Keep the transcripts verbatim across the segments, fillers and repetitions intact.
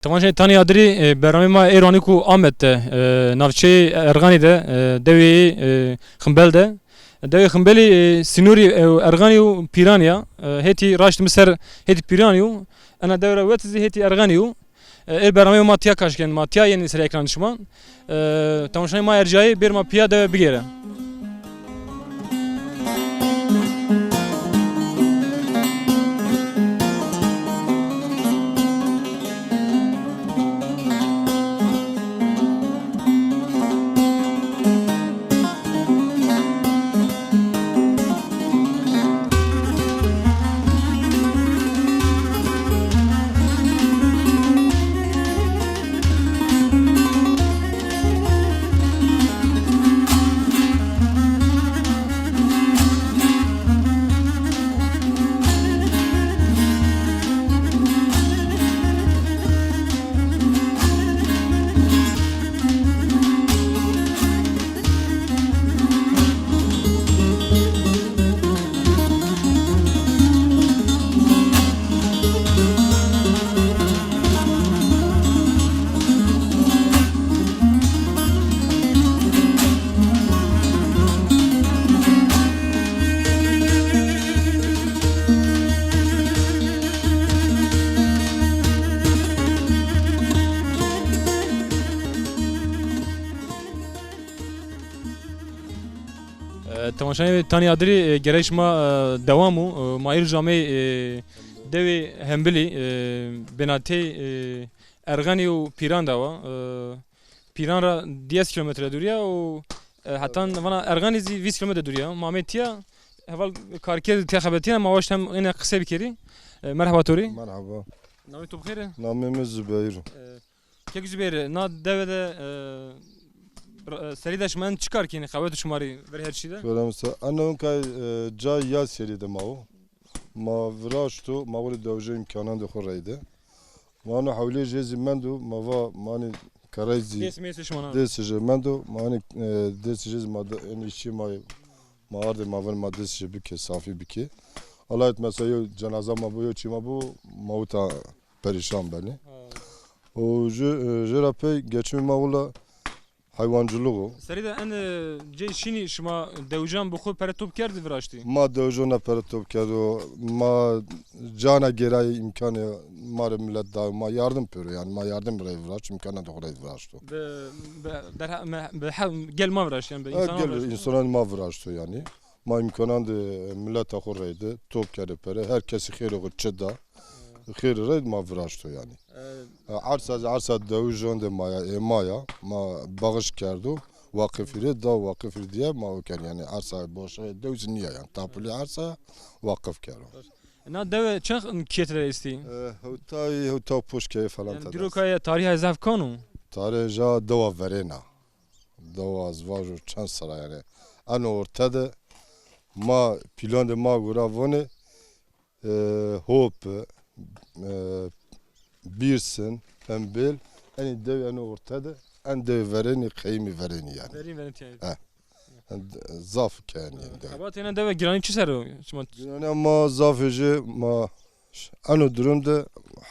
Temaşeyê Tanya Adirî, e, bernameyê ma êro anî ku Amed de, e, navçeyê Erxanî de, e, dewê, e, Ximbel de. Dewê Ximbelî, e, sînorî, e, Erxanî û Pîranî ya. E, hetî raşt mi ser hetî Pîranî yo. Ena dewe ra wet zî hetî Erxanî yo. E, ê bernameyê ma tiya kaş kên, ma tiya yenî ser ekran şima. E, temaşanê ma ercayê, bêr ma pîya dewe bigêre. E, temaşanê Tanya Adirî, e, gerek şima, e, dewam o. E, ma îro amey, e, dewê Hembilî, e, bênatey, e, Erxenî û Pîran de wa. E, Pîran ra diyes kîlometre dûrî ya û, e, hetan vana Erxenî zî vîst kîlometre dûrî ya. Ma amey tiya, heval karker tiya xebetîyena, ma waşt hem êne qisey bikerî. E, merheba to rê. Merheba. Namê to bi xêr e? Namê mi Zubeyr o. E, Kek Zubeyr, na dewe de, e, r-, e, serî de şima en çi kar kenî, qewet şima rê ver her çî de? Kerem se, eno kay, e, ca ya serî de ma o. Ma viraşto, ma wele dewje îmkanan de xo reyde. Ma ano hewlê jê zî mendo, ma va, ma hanî kerey zî. Dês mêsê şima na? Dêsê jê mendo, ma hanî, e, dêsê jê zî ma de, en îşçî ma, ma ardê ma vin ma dêsê jê bike, safî bike. Allah etmese yo cenaza ma bo, yo çî ma bo, ma uta perîşan benê. Ha. Û jü, e, jü ra pey geçimê ma wila heywancılık o. Serî de en, e, cey şînî şima dewjan bi xo pere top kerdî viraştî? Ma dewjona pere top kerdo. Ma cana gêrayî îmkanê ma rê milet da. Ma yardım pêro yanî. Ma yardım rey viraşt, îmkana de xo rey viraşto. Bi, bi, derha-, me-, bi he-, gel ma viraşt yanî, bi, ha, însanan gel viraşt. Însanan ma viraşto yanî. Ma îmkanan de mileta xo reyde, top kerde pere, her kesî xêrê xo çi da. Xêrê reyde ma viraşto yanî. E, e, arsa, arsa dewijon de ma ya, ê ma ya, ma bağış kerdo, waqifî rê da, waqifî rê diye ma o kerd yanî, arsa boşa dewiz nîya yanî, tapulî arsa waqif kerdo. Na dewe çend kilometre estî? E, hewtay, hewta poş keye falan. Yanî dîrokaya tarîha zaf kan o? Tarîha ja dewa verêna. Dewa ez vajo çend sera yanî. Eno orte de ma pîlan de ma gura vonê, e, Hop, e, Bîrsin, Hembêl, enî dew eno orte de, en dew verênî, qeyimî verênî yanî. Verîn verîn tîya. He. En de-, zaf kenî en dew. Xebatê ena dewe giranî çi ser o? Şima giranî ma zafê jê ma ş-, eno durum de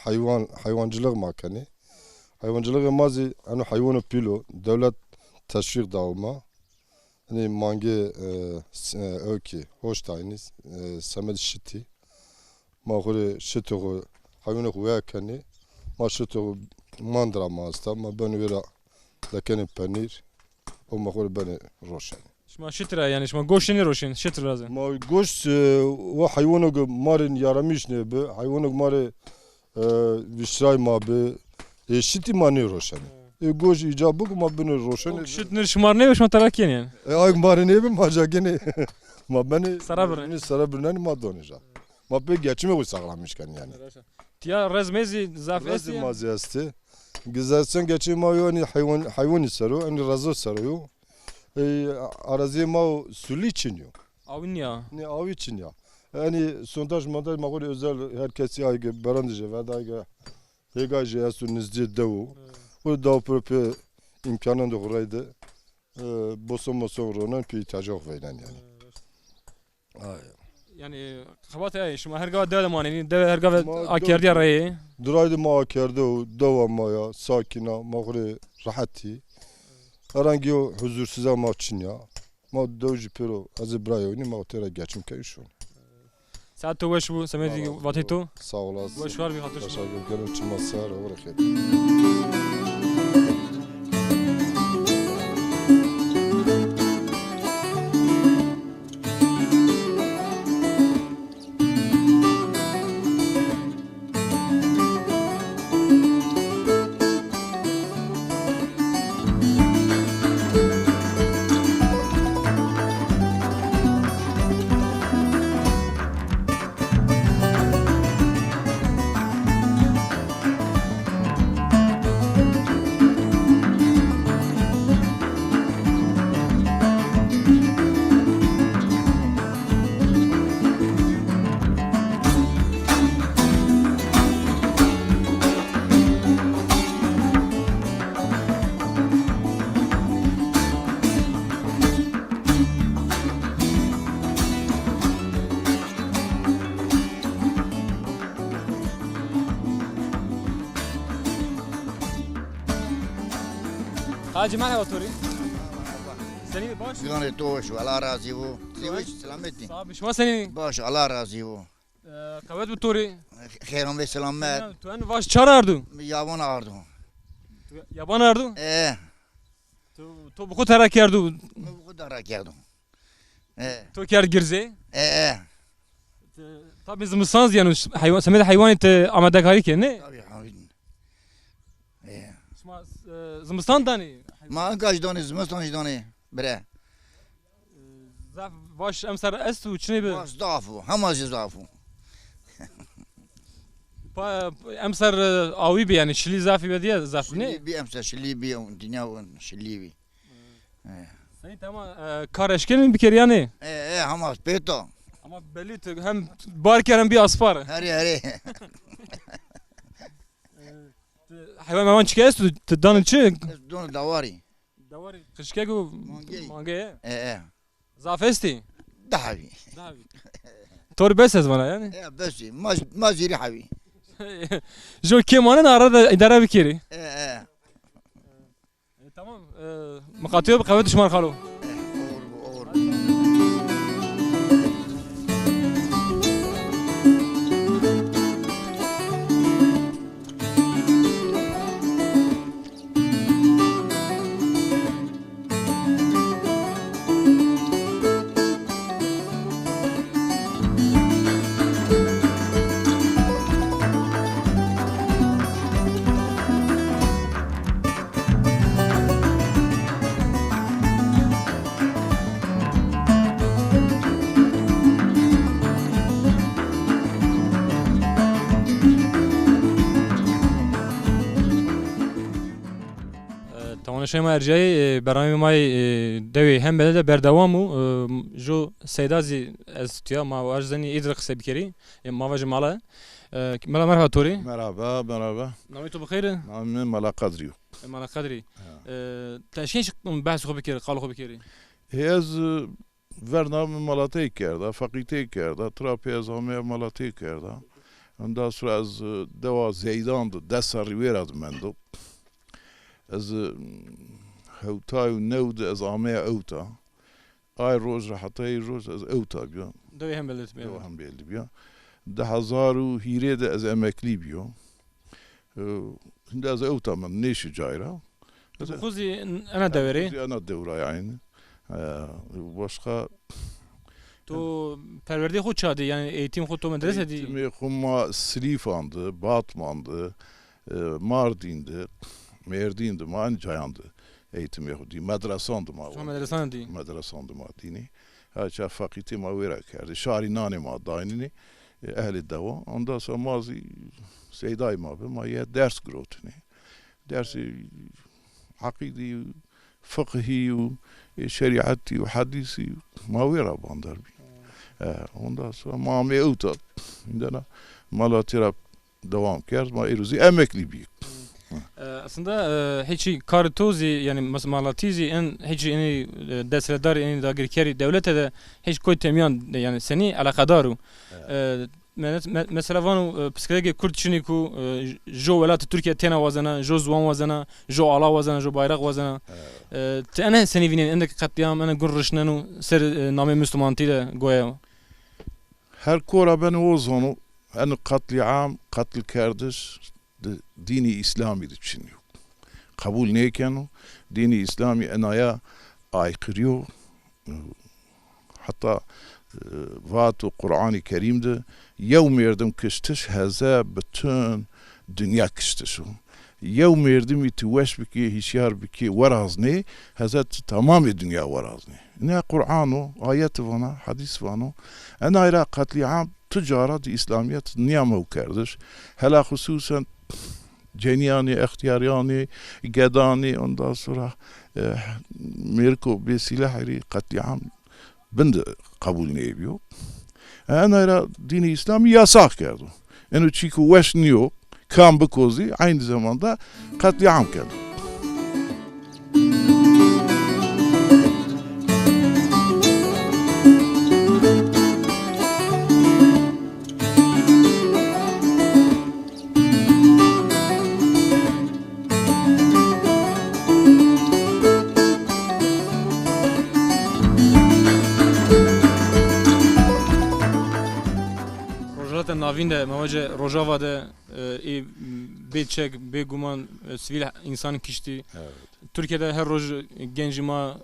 heywan, heywancılık ma kenî. Heywancılıkê ma zî eno heywanê pîl o. Dewlet teşvîq dawo ma. Enî mangê, e, s-, e, ewkî, hoş taynî, e, semed şitî. Ma xo rê şitê xo, heywanê xo weya kenê. Ma şitê xo mandra ma esta. Ma benê wê ra dekenê penîr. O ma xo rê benê roşenê. Şima şit ra, yanî şima goşt nêroşên, şit ra zî? Ma goşt, e, o heywanê ke ma rê yaramîş nêbi, heywanê ke ma rê e, vişray ma bi, e, şitî ma nêroşenê. E, goş îcab biko ma binê roşenê. O şit nir şima rê nêbi, şima tera kenî yanî. E, ay ma rê nêbi ma ca genê. Ma benê sera birnenê. Sera birnenê ma donê ja. Ma pê geçimê xo saxlamîş kenê yanî. Tiya rez mezî zaf estî? Rez ma zî estê. Gizersen geçimê ma yo enî heywan, heywanî ser o, enî rezo ser o yo. E, arazîyê ma o sulî çin yo. Awî nîya? Nê, awî çin ya. Enî sondaj mondaj ma xo rê özel her kesî ay ge berandê jê verda ay ge Hêgay jê esto nizdîyê dew o. Evet. O daw piro pê îmkanan de xo reyde, e, boson moson ronen pê îhtîyaca xo veynen yanî. Evet. Ay. Yanî xebatê ey, şima her gava dewe de manenî, dewe her gava Ma akerdiya dewe reyê. Diray de ma akerde û dewa ma ya, sakîn a, ma xwu rê rehet î. Herhangi yo huzursîza ma çin ya. Ma dew jî pêro ez ê birayê winî, ma têra geçim key şûn. Saet to weş bû, semedî vatê to. Sağ olasın. Weş war bî, xatir şima. Teşekkür ederim. Çima ser, oxir xeyr. Hacı, merhaba to rê. Senî, baş? Ganê to weş, Allah razî bo. Zî weş, selamet î. Sağ ol, şima senî? Baş, Allah razî bo. E, qewet bi to rê. Xêr amê, selamet. Ya, tu en vaş çar ardu? Yaban ardu. Tu yaban ardu? E. Tu, tu bi xo tera kerdu? Mi bi xo tera kerdu. E. Tu kerd girzê? E, e. Te, tabî zimistan zî yeno heywan, semedê heywanî ti amadekarî ke, ne? Tabî, tabî. E. Şima, e, zimistan danî? Ma inka jî danî, zimistan jî danî, bire. E, zaf vaş emser esto, çinê bi? Vaş zaf o, hema jî zaf o. Pa, emser, e, awî bi, yanî şilî zafî bi diye, zaf ne? Şilî bi emser, şilî bi, dinya şilî bi. E. Seyîd, hema, e, kar eşkenî bikerî yanî? E, e, hema pêta. Ama belî tu hem bar ker hem bî aspar. Herê, herê. E, tu heywan meywan çike esto, tu danî çi? Ez don dawarî. Dawarî, qijkek û mangey. Mangey, e? E, e. Zaf estî? Dahvî. Dahvî. To rê bes ez vana yanî? E, bes î. Ma, ma zîrî hewî. Jo kê manen ara de îdare bikerî. E, e. E, tamam. E, miqatîyo bi qewet şima rê xalo. E, oxir bo, oxir bo. E, temaşeya ma ercayî, e, bernameyê ma yê, e, dewê Hembelî de berdewam o. E, jo Seyda zî ez tuya, ma wazenî ey de qise bikerî. E, ma vajê mala. E, mela merhaba to rê. Merhaba, merhaba. Namê to bi xeyr? Namê mi Mela Qedrî yo. E, Mela Qedrî. Ha. E, ti eşkenî çik behsê xo bikerî, qalê xo bikerî? E, ez, e, verna mi malatey kerda, feqîtey kerda, tira pê ez ameya malatey kerda. Ondan sonra ez, e, dewa Zeydan de des serrî wêra de mendo. Ez, e, hewtay û new de ez ameya ewta. Ay roj ra heta ey roj ez ewta bîya. Dewê Hembelî de bîya. Dewa Hembelî bîya. Di hezar û hîrê de ez emeklî bîyo. E, hînde ez ewta mendo, nêşî cay ra. Ti bi xwu zî ena dewe rê? Zî ena dew ra yanî. E, başka. To perwerdeyê xwu ça dî? Yanî eğitim xwu to medrese dî? Eğitimê xwu ma Silîfan de, Batman de, e, Mardîn de, Mêrdîn de, ma en cayan de eğitimê xwu dî. Medresan de ma. Şima medresan dî? Medresan de ma dînî. Ha, ça feqîtê ma wêra kerdî. Şarî nanê ma daynînê, e, ehlê dewa. Ondan sonra ma zî seydayê ma bi, ma yê ders girotinê. Dersê eqîdî, fiqhî û, e, şerîetî û hedîsî ma wêra bandar bî. E, ondan sonra ma amê ewta. Hîndena malatî ra dewam kerd. Ma êro zî emeklî bî. E, aslında, e, hiçî karê to zî, yanî mes-, malatî zî, en hiçî enî, e, desthilatdarî, enî dagirkerî dewlete de hiç koy temiyan de, yanî senî eleqedar o. Evet. E, me-, me-, mesela vano, e, pirsgirêkê Kurd çinî ku, e, j-, jo welatê Tirkîya têna wazena, jo ziwan wazena, jo ala wazena, jo bayraq wazena. Evet. E, ti ene senî vînenî, endek qetlîam, ene gun rişneno ser, e, namê Muslimantî de goya? Her kora beno o zono, eno qetlîam, qetlkerdiş di dînî Îslamî de çinî yo. Qebul nêkeno, dînî Îslamî enaya aykırî yo. Heta, e, vato Qur'anî Kerîm de, yew merdim kiştiş heze bütün dinya kiştiş o. Yew merdimî ti weş bikî, hişyar bikî, weraznê, heze ti tamamê dinya weraznê. Ne Qur'an o, ayet vana, hadîs vano. Enay ra qetlîam tu cara di Îslamîyet nîyamew kerdiş. Hela xusûsen cenîyanê, extîyarîyanê, gedanê, ondan sonra, e, mêriko bêsîlehî rê qetlîam bin de qebul nêbîyo. E, enay ra dînê Îslamî yasax kerdo. Eno çî ku weş nîyo, kam biko zî, eynî zamanda qetlîam keno. Rojhilata Navîn de, ma vace Rojava de, e, ê bêçek, bêguman, e, sivîl însan kiştî. Evet. Tirkîya de her roj gencî ma,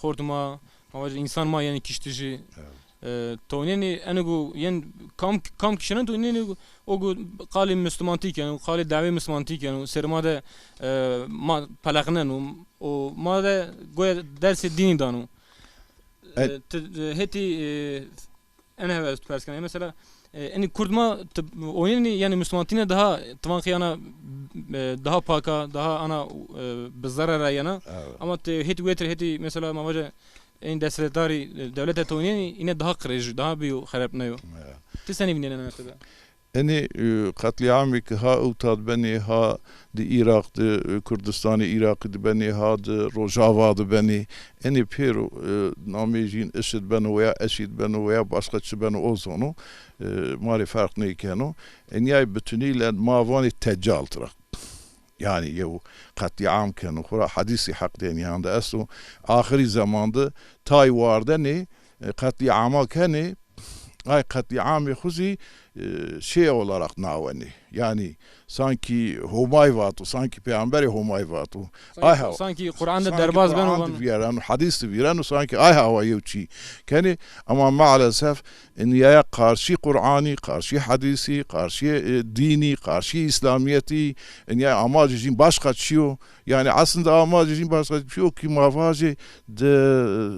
xortê ma, ma vace însan ma yenî kiştişî. Evet. E, to nênî eno ku yen kam, kam kişînen to nênî o ku qalê muslimantî keno, qalê dawê muslimantî keno, ser ma de, e, ma peleqneno, o ma de goya dersê dînî dano. E, E, ti, e, hetî, e, ene heve ez tu pers kena. Mesela, e, enî Kurd ma ti, oynenî, yanî muslimantîne daha tivan xiyana, e, daha paka, daha ana, e, bi zerera yena. Evet. Ama ti hetî wetir hetî mesela ma vace en desthilatdarî, e, dewlete to nênî, îne daha qirêj, daha bîyo xerepneyo. Ya. Ti senî vînenê mesela? Enê, e, qetlîamê ke ha ewta de benê, ha di Îraq de, e, Kurdistanê Îraqî de benê, ha di Rojava de benê. Enê pêro, e, namê jîn IŞİD beno veya EŞÎD beno veya başqa çi beno o zono. E, ma rê ferq nêkeno. Enyay bitunîlen ma vanê tecal tira. Yanî yew qetlîam keno, xwu ra hedîsî heq de nîyan de esto. Axirî zeman de tay wardenê, e, qetlîama kenê, ay qetlîamê xwu zî, e, şey olarak nawenê. Yanî sankî Homay vato, sankî peyamberê Homay vato. Sankî, ay ha, sankî Quran de sankî derbaz beno Quran de vano. Vîyereno, hedîs de vîreno, sankî ay hawa yew çî kenê. Ama maalesef Inyaya qarşî Qur'anî, qarşî hedîsî, qarşî, e, dînî, qarşî Îslamîyetî, inyaya amacê jîn başqa çi yo. Yanî aslında amacê jîn başqa çi yo ki ma vajê di,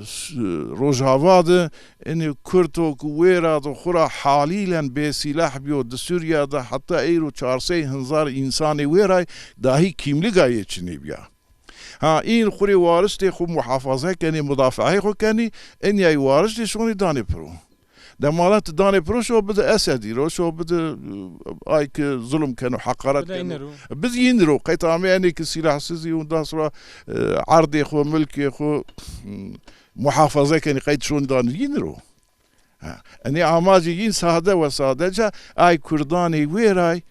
s-, Rojava de, inî Kurd o ku wêra de xwu ra halîlen bêsîleh bîyo, di Sûrîya de heta eyro çar sey hezar însanê wêray dahî kîmlîga yê çinê bîya. Ha, în xwu rê wariştê xwu muhafaza kenî, mudafeayê xwu kenî, inyay wariştê şonî danê piro. Demalan ti danê piro şo bide Esedî ro, şo bide, e, ay ki zulm keno, heqaret keno. Bide yîn ro. Bide yîn ro. Qey ti amê enê ki sîlahsizî, ondan sonra, e, erdê xwu, milkê xwu, hmm, muhafaza kenî, qey ti şonî danê yîn ro. Ha, enê amacê yîn sade ve sadece ay kurdanê wêray,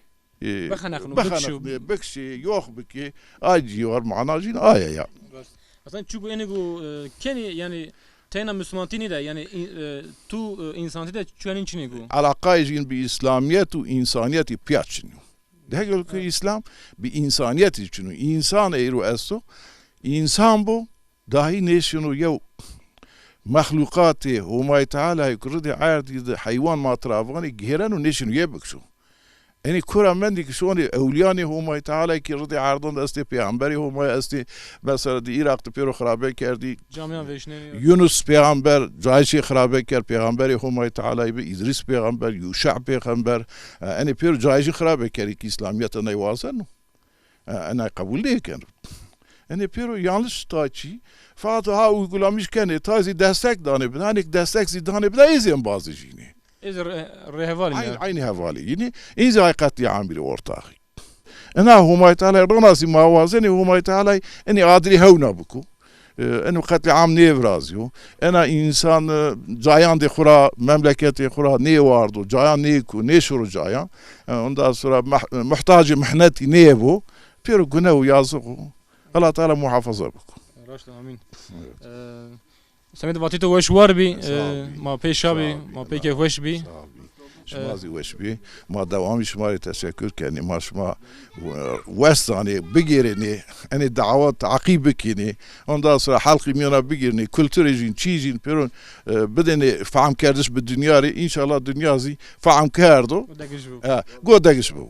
e, bixeneqno, bixeneqnê, bikişî, yox bikê, ay cîwar mana jîn aye ya. Rast. Aslında çuku enê ku, e, kenî, yanî teyna muslimantî nî de, yanî, e, tu, e, însantî de çuyenîn çinê ku. Elaqayê jîn bi Îslamîyet û însanîyetî pîya çin o. Degel ku Îslam bi însanîyetî çin o. Însan eyro esto, însan bo, dahî nêşino yew mexlûqatê Homayî Tealayî ku ridê erdî de heywan ma tira vanê gêreno nêşino yê bikişo. Enê kura mendî ki şonê ewlîyanê Homayî Tealayî ki ridê erdan de estê, pêxemberê Homayî estê, mesela di Îraq de pêro xirabe kerdî. Camîyan vêşnenî. Yunus pêxember, cayişê xirabe kerd, pêxemberê Homayî Tealayî bi, Îdrîs pêxember, Yûşa pêxember. E, enê pêro cayişî xirabe kerdî ki Îslamîyet enay wazeno. E, enay qebul nêkeno. Enê pêro yanlış tay çî. Fakat ha uygulamış kenê, tay zî destek danê bide. Hanê ki destek zî danê bide, ê zî embazê jîn ê. Ê zî rê-, rêhevalî ya. Eynî, eynî hevalî. Yanî, ê zî ay qetlîamî rê ortaxî. Ina Homay Teala rona zî ma wazenê Homay Teala enê adilî hewna biko. E, eno qetlîam nêvirazîyo. Ena însan, e, cayandê xwu ra, memleketê xwu ra nêwardo, cayan nêko, nêşoro cayan. E, ondan sonra meh-, muhtacê mihnetî nêbo. Pêro gune û yazix o. Allah Teala muhafaza biko. Raşt, amîn. Evet. E, Semedê vatê to weş war bî. Sağ ol. E, ma pê şa bî, ma pê keyfweş bî. Sağ ol. Şima zî weş bî. Ma dewamî şima rê teşekkür kenî. Ma şima, e, wes zanê, bigêrenê, enê dawa teqîb bikenî. Ondan sonra halkî mîyona bigêrenê, kulturê jîn, çî jîn, pêron, e, bidênê fehmkerdiş bi dinya rê. Înşallah dinya zî fehm kerdo. Go degiş bo. E, go degiş bo.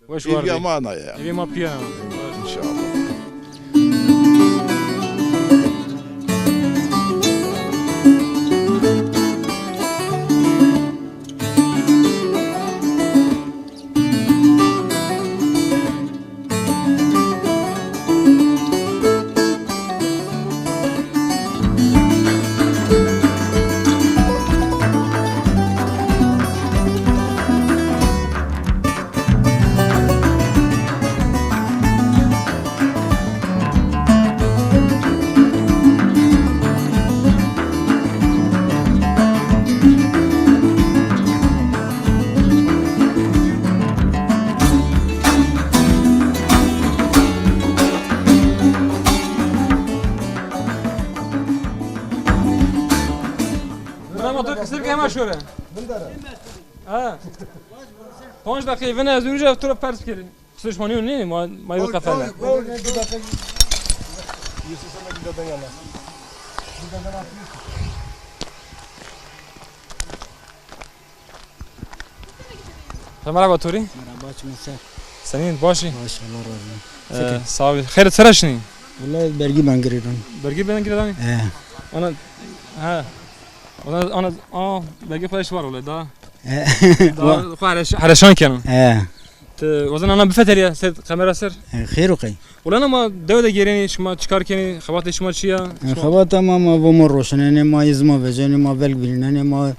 Weş war bî. Êvîya ma na ya. Êvîya ma pîya. İnşallah. Bira, ma to qisê bike, hema şore. Ha. Panc deqîqe vîne ez uca to ra pers bikerî. Qisê şima nîyo nê, ma, ma yo qefele. Merhaba Tori. Merhaba, çimen ser. Senîn, baş î? Baş, Allah razı olsun. Ee, sağ ol. Xeyr, sera şinî? Wallahî bergî ben girêdan. Bergî ben girêdan? He. Ana, ha. Ana, ana, a, belgê xo eş war wele da. E. Da xo hereş-, hereşan keno. E. Ti wazen ana bifeterîya ser kamera ser. E, xêr o qey? Wele ana ma dewe de gêrenî, şima çi kar kenî, xebatê şima çi ya? E, xebata ma, ma vomo roşenenê, ma îzma vecenê, ma velg bilînenê, ma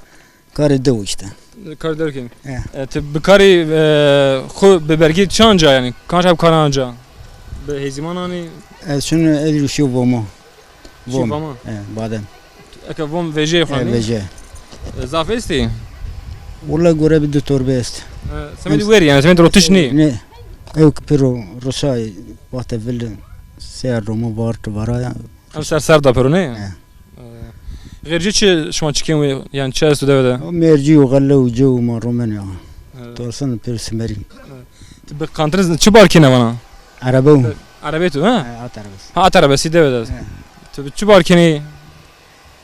karê dew îşte. Karê dew kenî. E. E, ti bikarî, e, xo bi bergî çan ca yanî? Kanca bi karan ca? Bi hêzîman anî? Ez şino ez ruşîyo vomo. Vom. Voma? E, badem. Eke vom vejeyê xo nî? E, veje. E, zaf estî? Willa gore bi di torbe est. E, semedî werî yanî, semedî rotiş nî? Nê. Ew ki pêro rişay, vate vil, ser romo var tu vara ya. Em ser ser da pêro nê? E. E, xêr ci çi şima çi kên wê, yanî çi esto dewe de? O mercî û xelle û cew û ma romen ya. E. Torsen pêro simerîn. E. Ti bi qantirin çi bar kêne vana? Erebe û. Erebê tu, ha? E, at erebes. Ha, at erebesî dewe de. E. Tu bi çi bar kenî?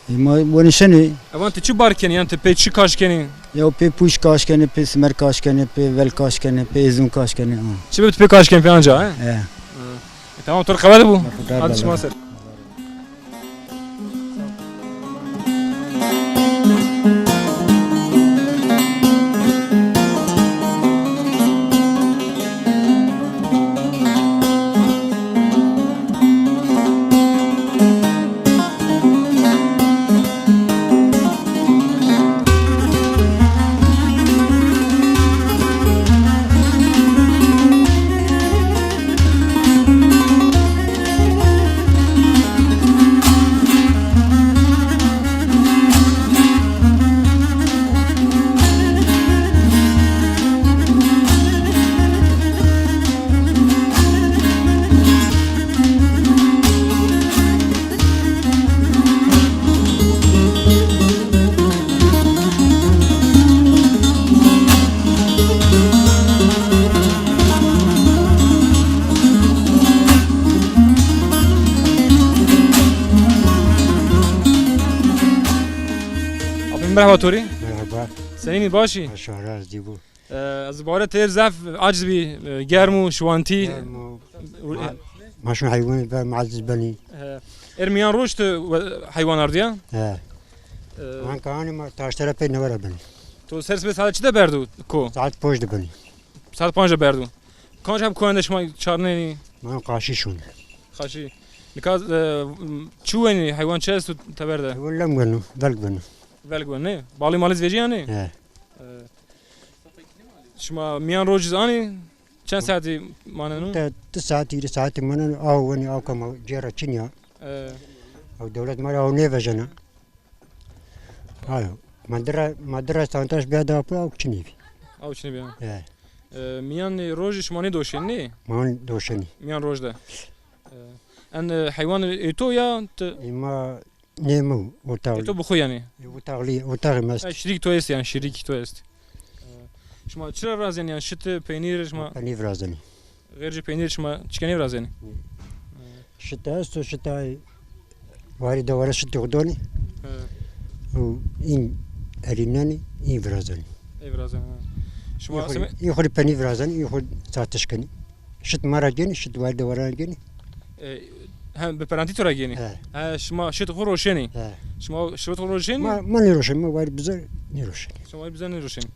E, ma wenişenî. Evan ti çi bar kenî? Yanî ti pê çi kaş kenî? Ya pê pûş kaş kenî, pê simer kaş kenî, pê vel kaş kenî, pê êzûn kaş kenî, ha. Çi bi ti pê kaş kenî pê anca, he? E. E, tamam, to rê qewet bo. Hadi şima ser. Abi, merhaba Tori. Merhaba. Senîn î, baş î? Aşağı razı bu. E, ez bare têr zaf aciz bî, e, germ û şiwantî. Germ û ma-, ma şûn heywanî ver ma aciz benî. E, er miyan roj tu we-, heywan ardiya? He. E, anka hanî ma taştera pê newera benî. To ser sibê saet çi de berdu ko? Saet ponc de benî. Saet ponc de berdu. Kanca bi koyan de şima çarnenî? Ma qaşî şûn. Qaşî. Nika, e, çi wenî, heywan çi esto teber de? Heywan lem weno, velg weno. Velg weno, nê? Balî malî zî vejîya nê? He. E, şima miyan rojî zî anî? Çend saetî maneno? Te di saet, hîrê saetî maneno, aw wenî, aw ka ma cêra çin ya. E. Ew dewlet ma rê aw nêvejena. Ayo. Ma dira, ma dira santaş bîya da pê, aw çinî bî. Aw çinî bîya. E. E, mîyan rojî şima nêdoşenî, nê? Ma doşenî. Mîyan roj de. E, en, e, heywan ê to ya ti? Ê ma nê mi, otağlî. Ê to bi xo yanî? Ê, otağlî, otağê mi est. E, şirîk to est yanî, şirîk to est. E, şima çira virazenî yanî şit, peynîr şima? Peynîr virazenî. Xêrcî peynîr şima çike nêvirazenî? Şita esto, şita warî dewara şitî xo donî. He. Û în erînenî, în virazenî. Ê virazenî, he. Şima în xo rê, seme- în xo rê peynîr virazenî, în xo rê satiş kenî. Şit ma ra gênî, şit warî dewara ra gênî. E, hem bi perantî to ra gênî? He. He, şima şit xo roşenî? He. Şima şit xo roşenî? Ma, ma nêroşenî, ma warî bizar nêroşenî. Şima warî bizar nêroşenî.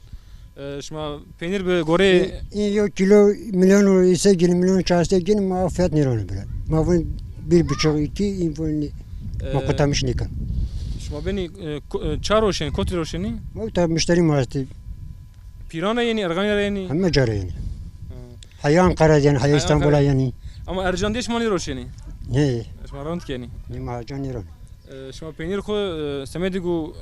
E, şima peynîr bi goreyê... În, în yew kîlo milyon û sey gênî, milyon çar sey gênî, ma fiyat nêronî bira. Ma vûn bir buçuk, iki, în vûn, e, ma kutamiş nêken. Şima benî, e, ko-, e, ça roşenî, kotî roşenî? Ma uta muşterî ma estî. Pîran ra yenî, Erxanî ra yenî? Heme ca ra yenî. Ha. Heya Anqara ra yenî, heya Anqara. Heya Îstanbul ra yenî. Ama Ercan de şima nêroşenî? Nê. Şima rond kenî. Nê, ma Ercan nêron. E, şima peynîr xo, e, semedê ku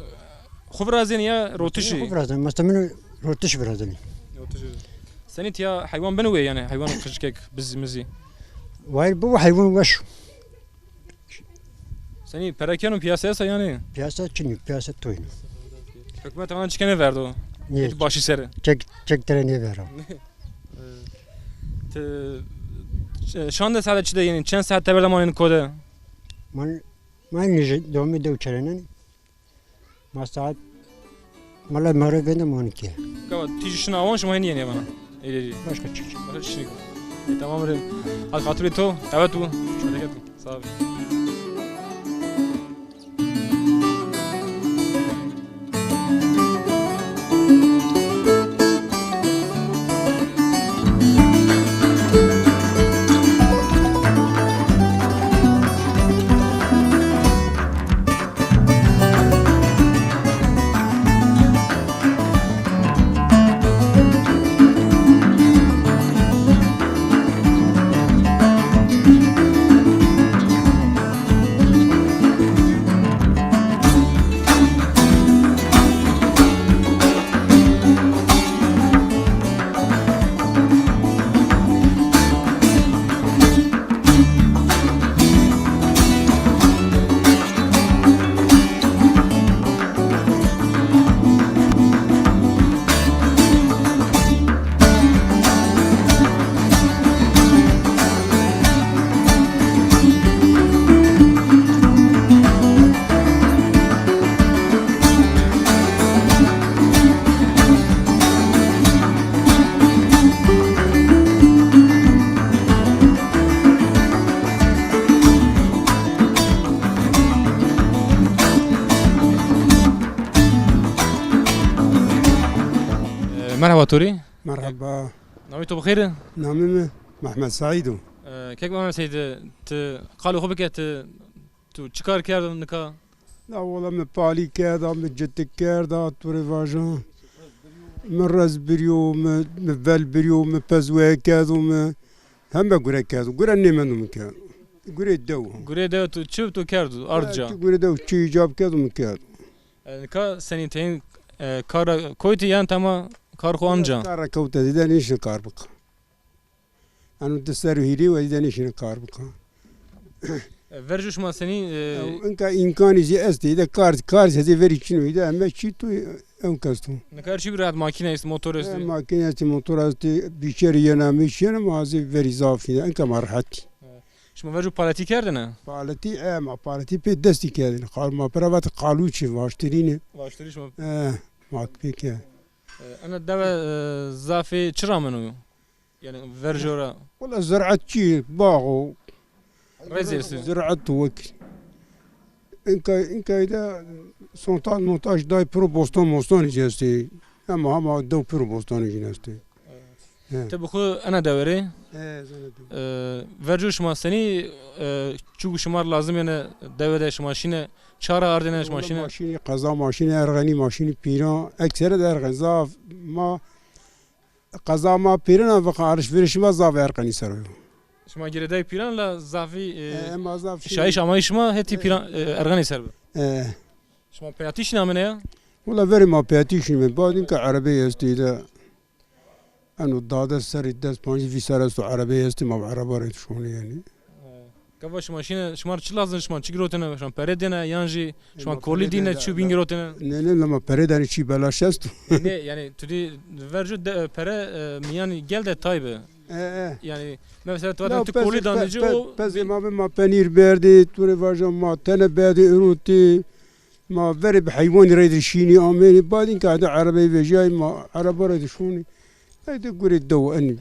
xo virazenî ya rotişî? Xo virazenî. Mesela min rotiş virazenî. Rotiş. Senî tiya heywan beno wê yanî, heywan qijikek, bizî mizî? Wayir bibo heywan weş. Senî pere keno, piyasa esta yanî? Piyasa çinî, piyasa toyno. Hukmet ana çike nêverdo? Nê. Başî ser. Çek, çek tere nêverdo. Ti, e, şan de saete çi de yenî? Çend saet teber de manenî ko de? Man, man nîje domî dew çerenenî. Ma saet, mala mağrib vende ma onî ke. Gava tîjî şina awan, şima hênî yenê vana. Êlêlî. Başka çî. Başka çî nîko. E, tamam rê. Hadi xatirê to, qewet û bereket û. Sağ ol. E, merheba to rê. Merheba. Namê to bi xêr? Namê mi Mehmet Saîd o. E, kek Mehmet Saîd, ti qalê xo bike, ti, tu çi kar kerdo nika? Na wela mi palî kerda, mi citik kerda, tu rê vajan. Mi rez birîyo, mi, mi vel birîyo, mi pez weye kerdo, mi heme gure kerdo. Gure nêmendo mi kerdo. Gurê dew. Gurê dew tu çi tu kerdo, ard ca? Gurê dew çi îcab kerdo mi kerdo. E, nika senî teyên, e, kar ra kewtî yan tema kar xo anca? Kar ra kewte, zî de nêşîne kar bika. Eno di serr û hîrê we zî de nêşîne kar bika. E, verco şima senî, e, ew, inka îmkanî zî estê, de kar, kar zî hezê verî çin o, de heme çî tu ew kes tu. Nika her çî bî rehet, makîne est, motor est. E, makîne est, motor est, bîçerî yena, mi çi yena, ma zî verî zaf îne, inka ma rehet î. E, şima verco paletî kerdêne? Paletî, e, ma paletî pê destî kerdêne. Qal-, ma pira vat qalûçî, vaştirîne. Vaştirî şima. E, ma pê ke. E, ena dewe, e, zafê çi rameno yo? Yanî verco ra. Wela ziraet çi, bax o. Rêzê estê. Ziraet wek. Inka, inkayda sontaj montaj day piro bostan mostan zî estê. Hema hema dew piro bostanê zî estê. Evet. He. Ti bi xwu ena dewe rê? He, ez ena dewe. E, verco şima senî, e, çi ku şima rê lazim yene dewe de şima şîne, ça ra ardêne şima şîne? Ma şînî qeza, ma şînî Erxenî, ma şînî Pîran, eksere de Erxen. Zaf ma Qeza ma pîran a, vaka alışverişî ma zaf erqenî ser o yo. Şima girêdayê pîran la zafî, e, E, ma zaf şey şayîş amayîş ma hetî E. pîran, e, erqenî ser bi. E. Şima peyatî şîn amêne ya? Wela verê ma peyatî şînîme. Badin ke erebeyê estê de. Eno dade serrî des pancî vîst serr esto erebeyê estê, ma bi ereba rê şonê yanî. E, gava şima şîne, şima rê çi lazim, şima çi girotêne, şima pere dêne, yan jî şima kolî dîne, çî bîn girotêne? Nê, nê, la ma pere danê, çî belaş esto. Nê, yanî tu dî ver jû de, pere, e, mîyanî gel de tay bi. E, e. Yanî, mesela, tu vatên tu kolî danê ci, o pezê ma bi, ma penîr berdê, tu rê vaja ma tene berdê, ewro tê, ma verê bi heywanî reyde şînî amênî, badin ke ade erebeyê vejîyayî, ma ereba reyde şonî. Ey de gurê dew enî.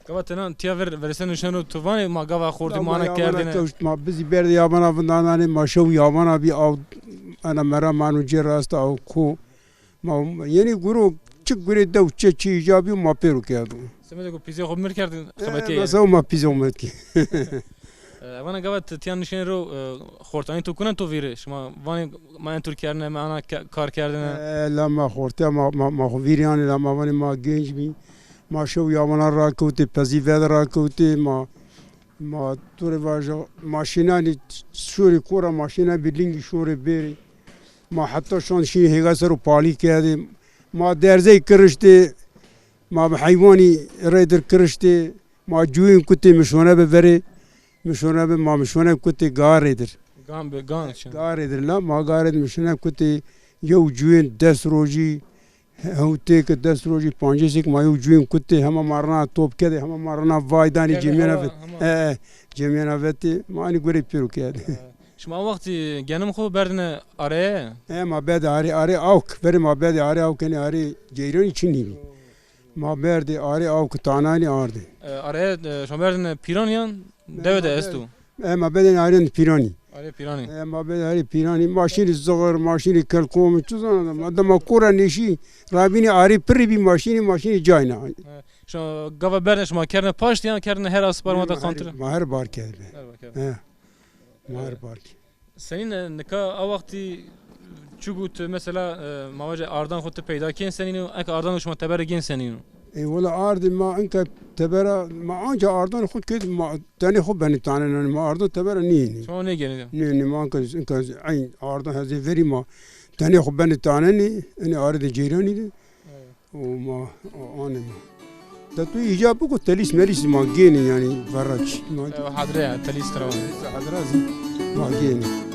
Gava tena tiya ver, verêse nişeno tu vanê ma gava xortî ma ana kerdêne. Kewşt, ma bizî berdê yabana vindananê, ma şew yabana bî aw, ena mera ma eno cê rast aw ko. Ma yenî guro çi gurê dew çi çi îca bîyo ma pêro kerdo. Semedê ku pîzê xo mir kerd, xebetî. E, mesela ma pîzê xo mir kerd. E, vana gava ti tiya nişenê ro, e, xortanî to kuna to vîrê? Şima vanê ma entur kerdine, ma ana ke-, kar kerdine. E, la ma xortiya ma, ma, ma xo vîrî anê, la ma vanê ma genc bî. Ma şew yabana rakewtê, pezî vede rakewtê, ma, ma to rê vaja, ma şînanê şorê kora, ma şîna bi lingî şorê bêrê. Ma heta şan şînî hêga ser o palî kerdê. Ma derzey kiriştê, ma bi heywanî reydir kiriştê, ma cuyên kutê mi şone bi verê, mi şone bi, ma mi şone kutê ga reydir. Gan bi, gan çi? Ga reydir la, ma ga reydir mi şone kutê yew cuyên des rojî, hewtê ki des rojî, pancêsê ki ma yew cuyên kutê, hema ma rina top kedê, hema ma rina vay danê cêmîyena vet. E, e, cêmîyena vetê, ma anî gurê pêro kerdê. Şima wextî genim xo berdine areye? E, ma berdê arê, arê awk. Verê ma berdê arê awk, enê arê ceyranî çinî bî. Ma berdê arê awk tananî ardê. E, areye, e, şima berdine pîran yan dewe de esto? E, ma berdê arê pîranî. Arê pîranî. E, ma berdê arê pîranî. Ma şînî zixir, ma şînî kelkom, çi zana, ma dema kora nêşî, rabînî arê pirrî bî, ma şînî, ma şînî cayna. E, şima gava berdine şima kerdine paşt yan kerdine her aspar ma de qantir? Ma her bar kerdine. Her bar kerdine. E. Ma her bar kerdine. Senîn e, nika a wextî çi got, mesela, e, ma vajê ardan xo ti peyda kên senîn o, eke ardan şima tebere gên senîn o? E, wela ardê ma inka tebera, ma anca ardan xo kê ma tenê xo benê tanenanê, ma ardan tebera nênê. Şima nêgenê? Nê, nê, ma inka, inka eyn ardan hezê verî ma tenê xo benê tanenê, enê arê de ceyranî de. Evet. O ma, o anê ma. De tu îca biko telîs melîs ma gênê yanî verraç. Ma e, hadre ya, telîs tira. Hadre zî ma gênê.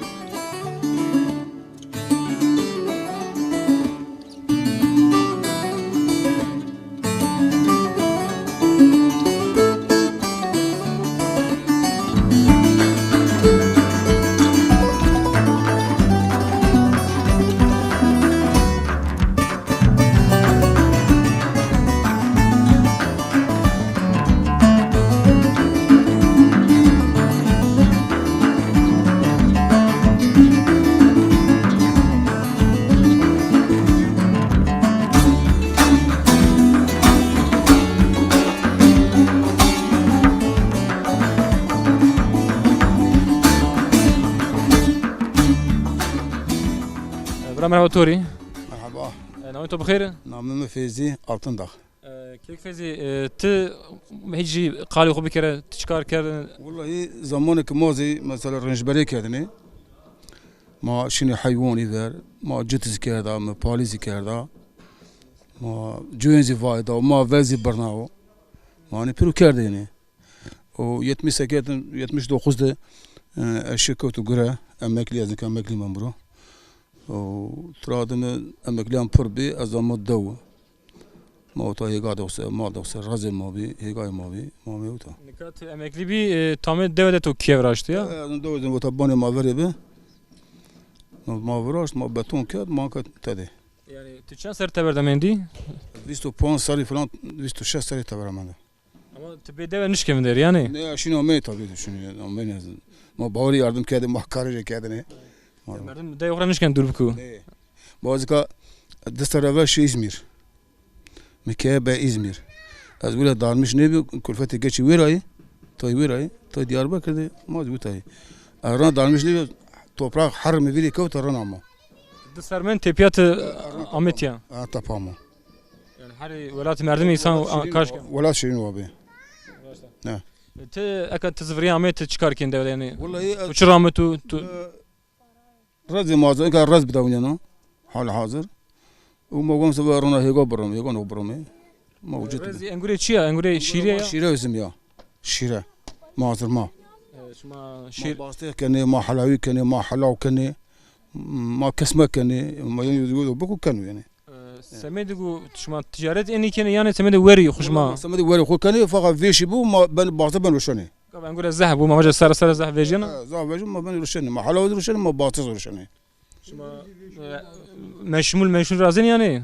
Bira, merheba to rê. Merheba. E, namê to bi xêr? Namê mi Feyzî Altındağ. E, kek Feyzî, e, ti hîç jî qalê xo bikere, ti çi kar kerdin? Wellahî zamanê ke ma zî mesela rincberê kerdinê. Ma şinê heywanî ver, ma cit zî kerda, ma palî zî kerda. Ma cuyên zî vayda, ma vez zî birna o. Ma hanî pêro kerdêne. O yetmiş sekiz, yetmiş dokuz de, e, ez şi kewto gure, emeklî, ez nika emeklî mam biro. O tira de mi emeklîyan pir bî, ez amo dew. Ma ota hêga de wese, ma de wese, razê ma bî, hêgayê ma bî, ma mê ota. Nika ti emeklî bî, e, tamê dewe de to kîye viraştî ya? E, ez dewe de ota banê ma verê bi. Ma viraşt, ma beton kerd, ma ke tede. Yanî ti çend serrî teber de mendî? Vîst û panc serrî filan, vîst û şeş serrî teber mende. Ama ti bê dewe nişkê vindêrî yanî? Ne, şîn ameyî tabî, şîn ameyî ne. Ma bawerî yardim kerdê, ma karê rê kerdêne. Merdim dewe xo ra nişken dûr biko. Ne. Ma zî ka di serre ver şî Îzmîr. Mi keye be Îzmîr. Ez wile darmiş nêbî, kulfetê geçî wêrayî, tay wêrayî, tay Diyarbekir de, ma zî witayî. Ez rina darmiş nêbî, topraq her mi vîrî kewt, rina ma. Di serr mend tepîya ti amê tîya? Ha, tepa ma. Yanî Herî welatî merdimî însan kaş. Welat şîrîn wa bê. Ti eka ti zivirî amê ti çi kar kên dewe de yanî? Wellahî tu çi rame tu, tu Rezê ma zî, eka rez bidewîneno hal hazir. Û ma gom se ve rona hêga birome, hêga no birome. Ma ucit. Rezî engurê çi ya? Engurê şîrê ya? Şîre özüm ya. Şîre. Ma hazir ma. E, şima şîr- Ma bastê kenê, ma helawî kenê, ma helaw kenê, ma kesme kenê, ma yeno yo do biko keno yanî. E, semedê ku şima ticaret enî kenê yanî semedê werî xwu şima? Ma semedê werî xwu kenê, feqet vêşî bû, ma ben bastê ben roşenê. Gava engure zehf bû, ma vaje sere sere zehf vejîyena? E, zehf vejî, ma ben roşenê, ma helaw roşenê, ma bastê roşenê. Şima, e, meşmul, meşmul razenî yanî?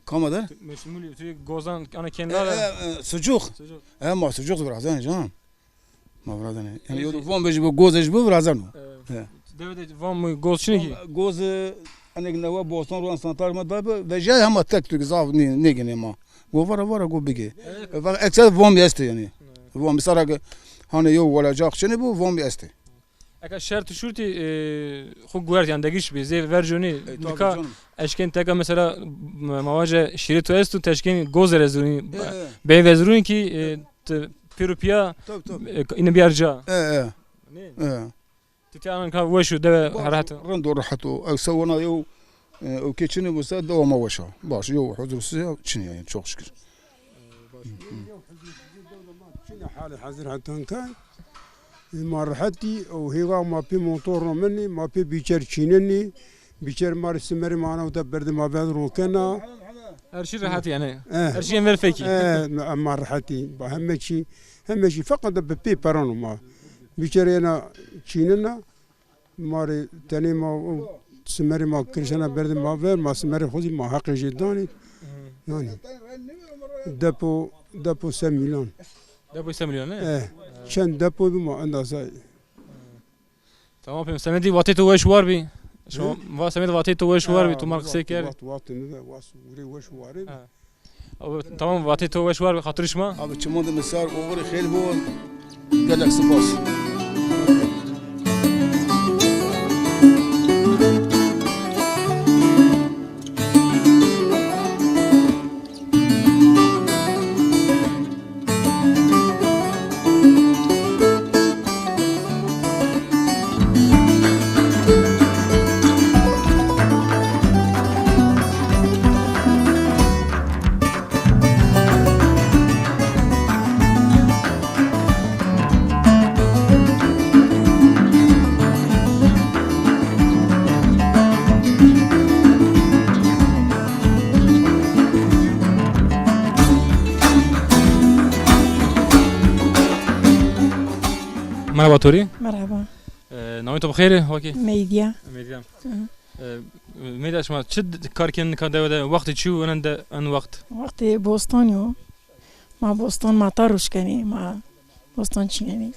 Kama de? Meşmul, tu gozan, ana kenara. E, e, e, sucuk. Sucuk. E, ma sucuk razenî can. Ma virazenê. Yanî yo van vejî bo, goz vejî bo virazeno. Evet. Dewe de van mı goz çinî ki? Goz, e, enek newe bostan ro santar ma da be, vejîya hema tek tük zaf ne, ne gene ma. Go vara vara go bige. Evet. E, va ekser van mi estê yanî. Evet. Van mi sara ke hani yo welacax çinî bo, van mi estê. Eka şert şurtî, e, xwu guert yanî degiş bî, zê verconî. E, tabii nika canım. Eşkên teka mesela, m-, ma vaje şîrê tu estu, teşkên goz erezurî, e, e, bey vezurî ki, e, Ti pêro pîya, tabii, tabii, e, îne bîyar ca. E, e. Nê? E. Ti tîya anka weş û dewe rehet o. Rind û rehet o. Ew se wana yew, e, ewkê çinî bo se dewa ma weş a. Baş, yew huzur size çinî yanî, çok şükür. Çinî hali hazir hetanka. E, ma rehetî, ew hêga ma pê motor romenî, ma pê bîçer çînenî. Bîçer ma rê simerê ma ana uta berdê ma ven rokena. Her şey rehet yanî. Eh. Her şey ver fekî. Eh, ma, ma rehetî. Ba heme çî, heme çî feqet de bi pê perano ma. Bîçer ena çînena. Ma rê tenê ma o simerê ma kirşena berdê ma ver, ma simerê xwu zî ma heqê jê danê. Yanî. Depo, depo se milyon. Depo se milyon, ne? Eh. Çend depo bi ma endaza. Tamam pê, semedî vatê to weş war bî. Şima va semedî vatê to weş war bî, tu mal qisey kerdî. Vat, vat, vat, vat, weş war bî. Ha. Abi, tamam, vatê to weş war bî, xatirê şima. Abi, çimon de misar, oxirê xêr bo. Gelek spas. Merhaba Torî. Merhaba. E, namê to bi xêr e, wakî? Meydiya. Meydiya. Hı. E, Meydiya, şima çi d-, kar kenî nika dewe de, wextê çi yo, enende en wext? Wextê bostanî yo. Ma bostan, ma tar ruşkenî, ma bostan çînenî.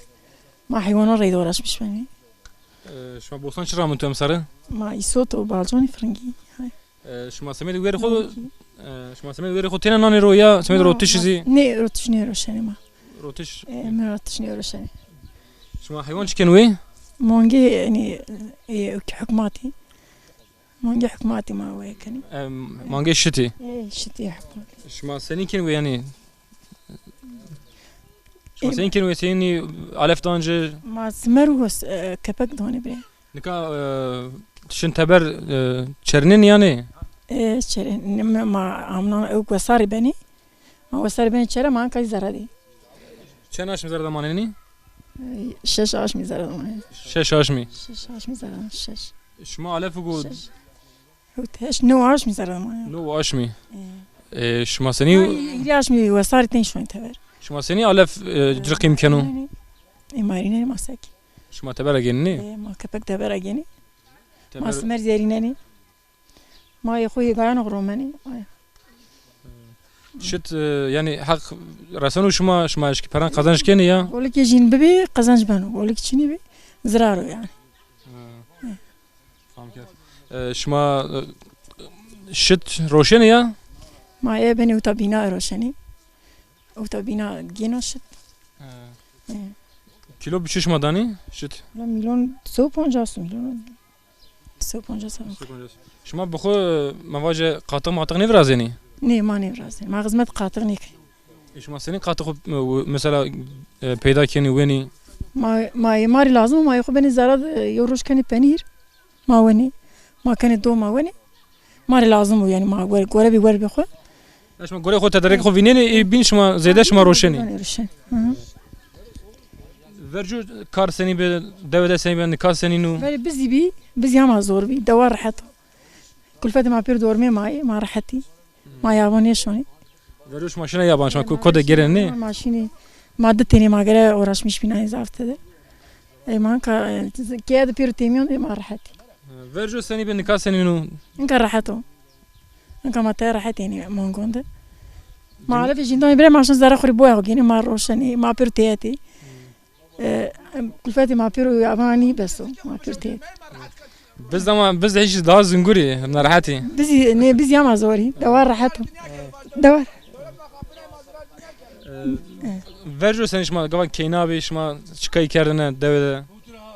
Ma heywanan reyde uğraşmış benî. E, şima bostan çi ramin tu emsare? Ma îsot û balconî, firingî. E, şima semedê werê xo, e, şima semedê werê xo têna nanê ro ya semedê rotiş zî? Nê, rotiş nêroşenê ma. Rotiş? E, mi rotiş nêroşenê. Şima heywan çi kenî wê? Mangê, yanî, e, hukmatî. Mangê hukmatî ma wê kenî. E, mangê şitî? E, şitî hukmatî. Şima senî kenî wê yanî? Şima senî kenî wê, senî alef dan ci? Ma simer û, e, kepek danê bê. Nika, e, şin teber, e, çerinên yanî? E, çerin, ma amnan ew wesarê benî. Ma wesarê benî çere, ma ankayî zere dî. Çend aşmî zere de manenî? E, şeş aşmî zere de manenî. Şeş aşmî? Şeş aşmî zere de, şeş. Şima alef û go- Şeş. Hewt, heşt, new aşmî zere de manenî. New aşmî. E. E, şima senî? Ma hîrê aşmî wesarê tên şonî teber. Şima senî alef, e, ci qîm keno? E, ma rînenî ma sekî. Şima teber ra gênî nê? E, ma kepek teber ra gênî. Ma simer zerînenî. Ma yê xo hêgayan romenî. Ay. Şit, e, yanî heq reseno şima, şima eşkî peran qazanc kenî ya? Golikê jîn bibî, qazanc beno. Golik çinî bî, zirar o yanî. Ha. Fam kerd. E, şima, e, şit roşenî ya? Ma ê benî uta bîna roşenî. Uta bîna gêna şit. Ha. E. Kîlo bi çi şima danî şit? Wela milyon, sey û pancas milyon. Sey û pancas. Şima bi xo, ma vaje, qatiq matiq nêvirazenî? Nê, ma nêvirazenê. Ma xizmet qatix nêkenê. E, şima senî qatix xwu, e, mesela, e, peyda kenî, wenî? Ma, ma, ma rê lazim o, ma yê xwu benê zere de, e, yew roj kenê penîr. Ma wenê. Ma kenê do, ma wenê. Ma rê lazim o, yanî ma gore, gore bê, wer bê xwu. Ya şima gore xwu, tederek xwu vînenê, ê bîn şima zêde şima roşenê. Roşenê. Hı hı. Verco kar senî bi, dewe de senî bi, nika senîn o? Verê bizî bî, bizî hema zor bî, dewa rehet o. Kulfetê ma pêro dormê ma yê, ma rehetî. Ma yaban nêşonê. Verco şima şina yaban, şima ko-, ko de gêrenê nê? Ma şinê, ma di tenê ma gere uğraşmış bînayê zaf tede. Ey ma ka, e, keye de pêro têmîyon de ma rehetî. Verco senî bi, nika senîn o? Inka rehet o. Inka ma teye rehet yenê mangon de. Ma alefê jîndanê bire ma şin zere xwu rê boya xwu gênê, ma roşenê, ma pêro teyetê. E, kulfetê ma pêro yabanî bes o, ma pêro teyetê. Biz ama, biz hîç daha zingurî, na rehetî. Bizî, nê, bizî ama zorî, dewa rehet o. Dewa. E, verco senî şima, gava keyna bî, şima çi kay kerdine dewe de?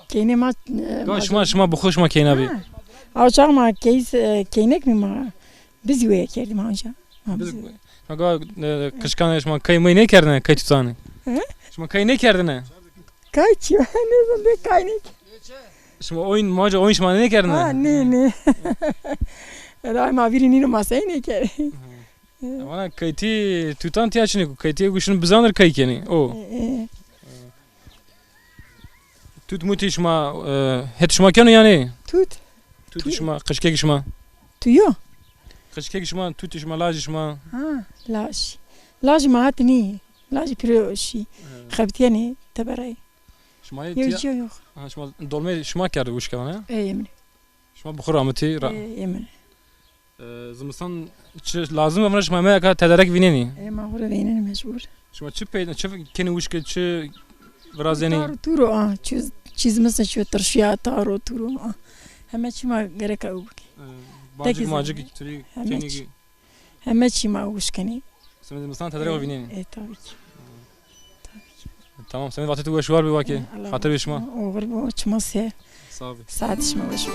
Keynê ma, e, gava ma şima, şima bi xwu şima keyna bî. Ha. Aw çax ma key, e, keynek mi ma? Bizî weye kerdî ma anca. Ha, bizî. Bizî. Şima gava, e, qijkan şima kay may nêkerdine, kay tutanê? Hı? Şima kay nêkerdine? Kay çi? Nêzan de kay nêk. Şima oyun, ma ca oyun şima nêkerdine? Ha, nê, nê. Eda ma vîrî nîno ma sey nêkerê. Vana kaytî tutan tîya çinê ku kaytî egu şino bizanir kay kenî. O. E, e. Tut mutî şima, e, het şima keno yanî? Tut. Tut. Tut şima, qijkek şima. Tuyo. Qijkek şima, tut şima, laj şima. Ha, laj. Laj ma hat nî. Laj pîro şî. He. Xebitîyenê teberayê. Şima yê. Yew tîya, cîyo yox. Ha, şima dolmê şima kerdî wişke vana ya? Ê, yemin. Şima bi xwu ramitî ra. Ê, yemin. E, zimistan çi lazim o, vana şima heme ka tederek vînenî? E, ma xwu rê vînenî mecbur. Şima çi pey, çi kenî wişke, çi virazenî? Taro turo a, çi, çi zimistan çi tirşiya taro turo a. Heme çî ma gereka ew bikê. E, bacik macik, turî, heme çî. Heme çî ma wişk kenê. Semedê zimistan tederek vînenî. E, tabii ki. Tabii ki. Tamam, semedê vatê tu weş war bî wake. E, Allah. Xatir bê şima. Oxir bo, çima ser. Sağ ol. Saet şima weş bo.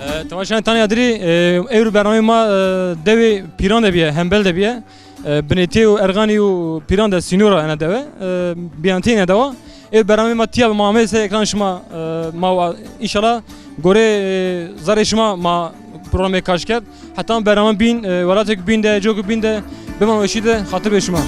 E, temaşeyan Tanya Dirî, e, ewro bernameyê ma, e, dewê Pîran de bîye, Hembel de bîye. E, binêtî û erxanî û pîran de sînor a ena dewe. E, bîyantî ena dewa. Ê bernameyê ma tîya bi ma ameyê ser ekran şima, e, ma wa-, înşallah gorê, e, zerrê şima ma programê kaş kerd. Heta bername bîn, e, welatêk bîn de, cok bîn de, biman weşî de, xatir bê şima.